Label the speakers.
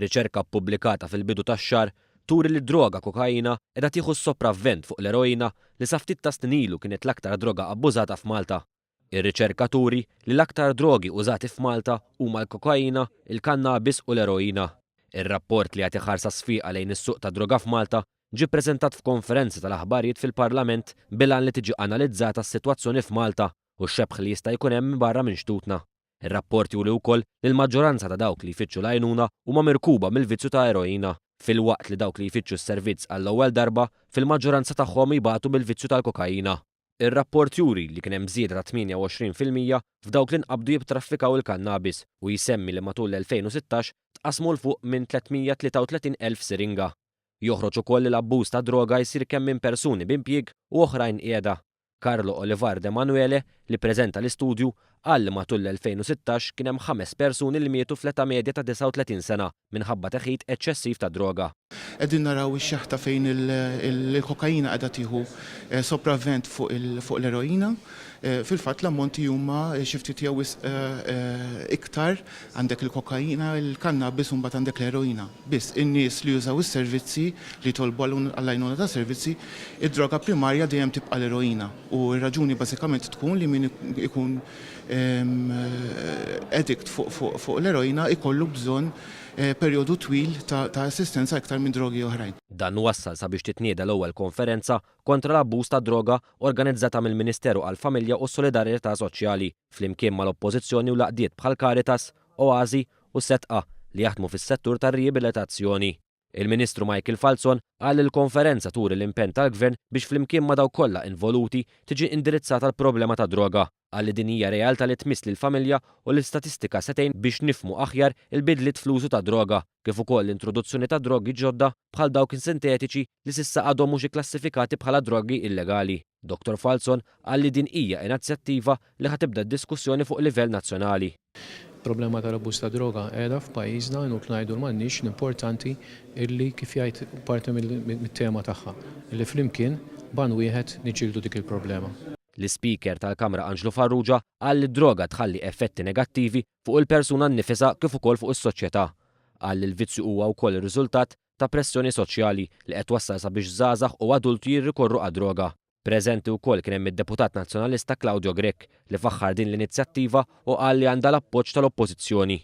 Speaker 1: Riċerka ppubblikata fil-bidu tax-xahar turi li d-droga kokaina qiegħda tieħu s-sopravvent fuq l-eroina li sa ftit ta' snin ilu kienet l-aktar droga abbużata f'Malta. Ir-riċerka turi li l-aktar drogi użati f'Malta huma l-kokaina, il-kannabis u l-eroina. Ir-rapport li jagħti ħarsa sfiqa lejn is-suq tad-droga f'Malta ġie ppreżentat f'konferenza tal-aħbarijiet fil-Parlament bil-għan li tiġi analizzata s-sitwazzjoni f'Malta u x-xebh li jista' jkun hemm barra minn xtutna. Ir-rapport juri wkoll li l-maġġoranza ta' dawk li jfittxu l-għajnuna huma mirkuba mill-vizzju ta' eroina, filwaqt li dawk li jfittxu s-servizz għall-ewwel darba fil-maġġoranza tagħhom jbatu mill-vizzju tal-kokaina. Ir-rapport juri li kien hemm żieda ta' 28% f'dawk li nqabdu jittraffikaw il-kannabis u jsemmi li matul l-2016 tqassmu 'l fuq minn 333,000 siringa. Joħroġ ukoll li l-abbuż tad-droga jsir kemm minn persuni b'impjieg u oħrajn qiegħda. Carlo Olivar D'Emanuele, li ppreżenta l-istudju, qal li matul l-2016 kien hemm ħames persuni li mietu fl-età medja ta' 39 sena minħabba teħid eċċessiv ta' droga.
Speaker 2: Qegħdin naraw ix-xeħta fejn il-kokaina qiegħda tieħu sopravvent fuq l-eroina. Fil-fatt l-ammonti huma xi ftit jew wisq iktar, għandek il-kokaina, il-kannabis u mbagħad għandek l-eroina. Biss in-nies li jużaw is-servizzi, li jitolbu għall-għajnuna ta' servizzi, id-droga primarja dejjem tibqa' l-eroina u r-raġuni bażikament tkun li min ikun addict fuq l-eroina jkollu bżonn perjodu twil ta' assistenza iktar minn drogi oħrajn.
Speaker 1: Dan wassal sabiex titnieda l-ewwel konferenza kontra l-abbuż tad-droga organizzata mill-Ministeru għall-Familja u s-Solidarjetà Soċjali flimkien mal-Oppożizzjoni u l-għaqdiet bħal Caritas, Oasi u Sedqa li jaħdmu fis-settur tar-riabilitazzjoni. Il-Ministru Michael Falzon qal li l-konferenza turi l-impenn tal-Gvern biex flimkien ma' dawk kollha involuti tiġi indirizzata l-problema tad-droga. Qal li din hija realta li tmiss lill-familja u li l-istatistika se tgħin biex nifhmu aħjar il-bidliet fl-użu tad-droga kif ukoll l-introduzzjoni ta' drogi ġodda bħal dawk sintetiċi li s'issa għadhom mhux ikklassifikati bħala drogi illegali. Dottor Falzon qal li din hija inazjattiva li ħa tibda d-diskussjoni fuq livell nazzjonali.
Speaker 3: Problema tal-abbuż ta' droga qiegħda f'pajjiżna, inutli ngħidu li m'għandniex, l-importanti illi kif jgħid parti mit-tema tagħha, illi flimkien b'għan wieħed niġġieldu dik il-problema.
Speaker 1: L-Ispeaker tal-Kamra Anġlu Farrugia qal li d-droga tħalli effetti negattivi fuq il-persuna nnifisha kif ukoll fuq is-soċjetà. Qal li l-vizzju huwa wkoll riżultat ta' pressjoni soċjali li qed twassal sabiex żgħażagħ u adulti jirrikorru għad-droga. Preżenti wkoll kien hemm id-Deputat Nazzjonalista Claudio Grech li faħħar din l-inizjattiva u qal li għandha l-appoġġ tal-Oppożizzjoni.